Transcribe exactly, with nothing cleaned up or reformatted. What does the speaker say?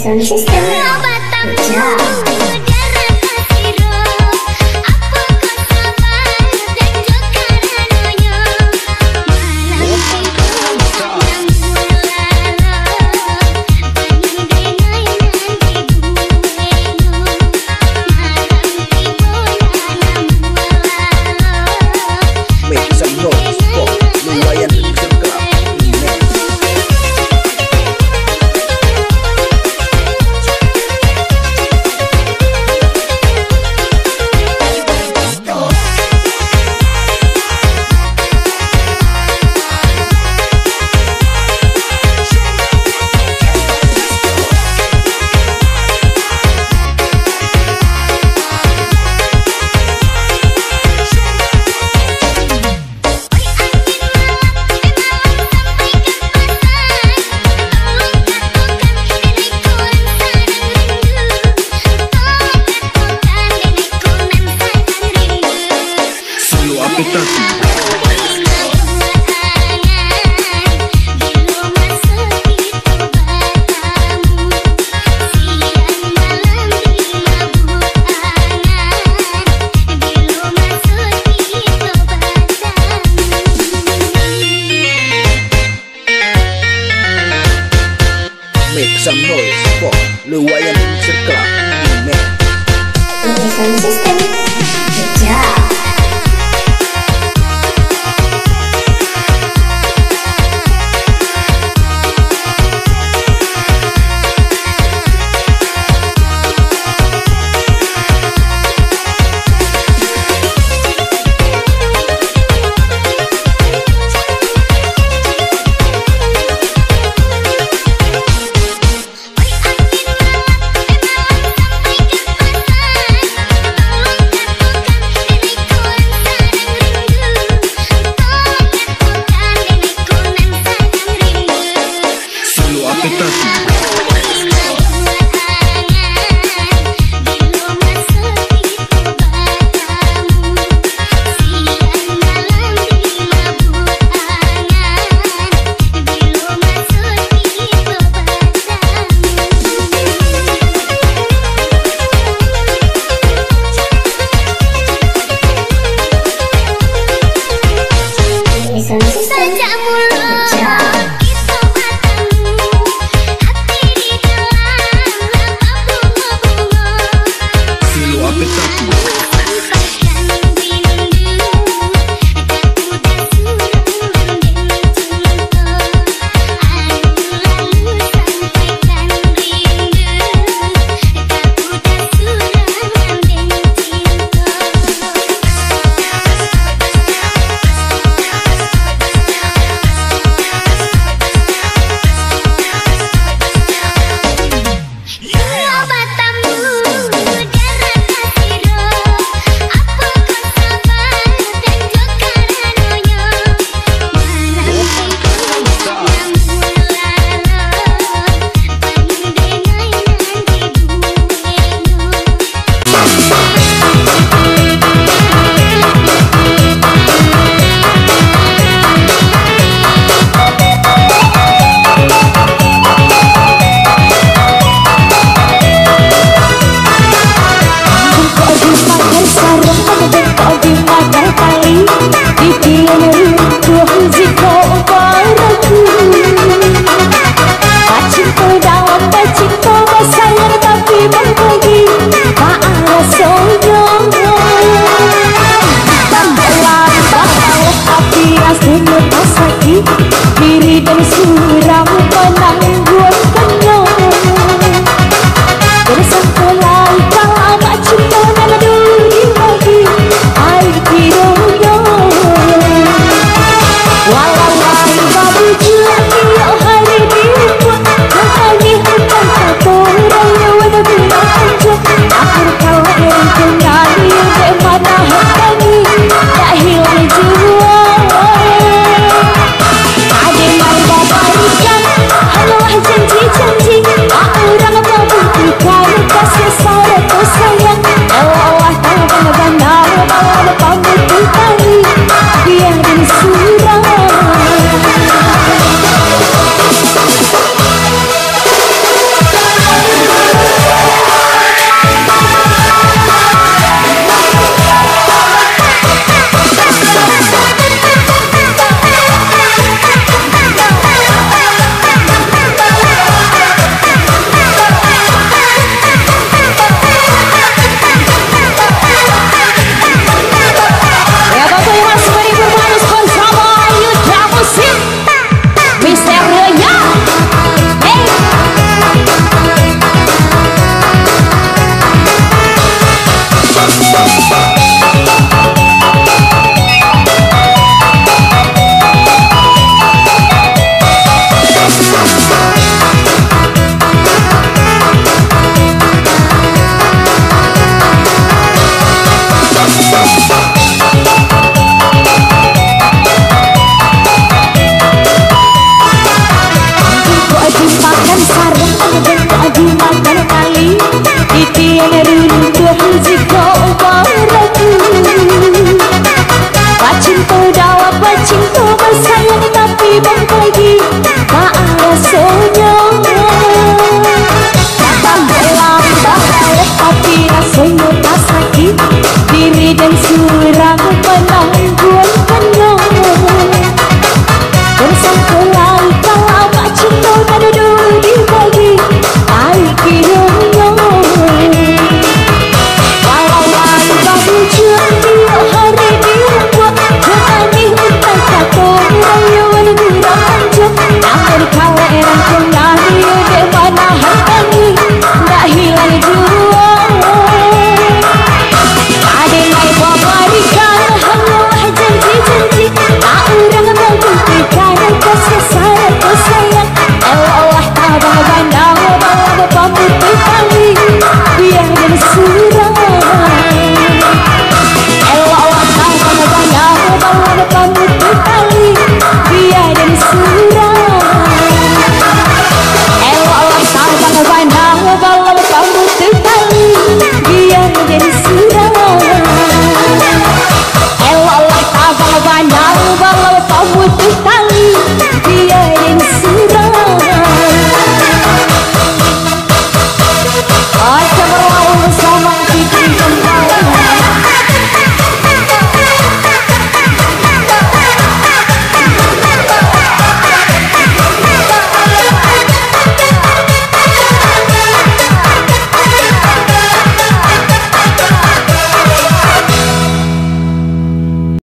Sound system. Pecah. Make some noise for Luwayan Remix Club. Solo Apetasi. Make some noise for Luwayan Remix Club. Remix. Sound system. Pecah. Solo Apetasi. Solo Apetasi. Bacinto dalam bacinto, basayang tapi babagi, baa rasonyo. Bahalam bahalam hati rasonyo basakik, diri dan surang manangguangkannyo. Bersangko lai kalamak cinto nan dulu dibagi, ai kironyo. Walau lai babujua tiok hari diumbuak, nan tagih utang kato rayo walau bilang anjuak. Akur kau eri kundali, dek manahan tangih, dak hilang juo. Ade nan babarika, Runtuh jikok baragu. Bacinto dawa, bacinto basayang, tapi bang pagi.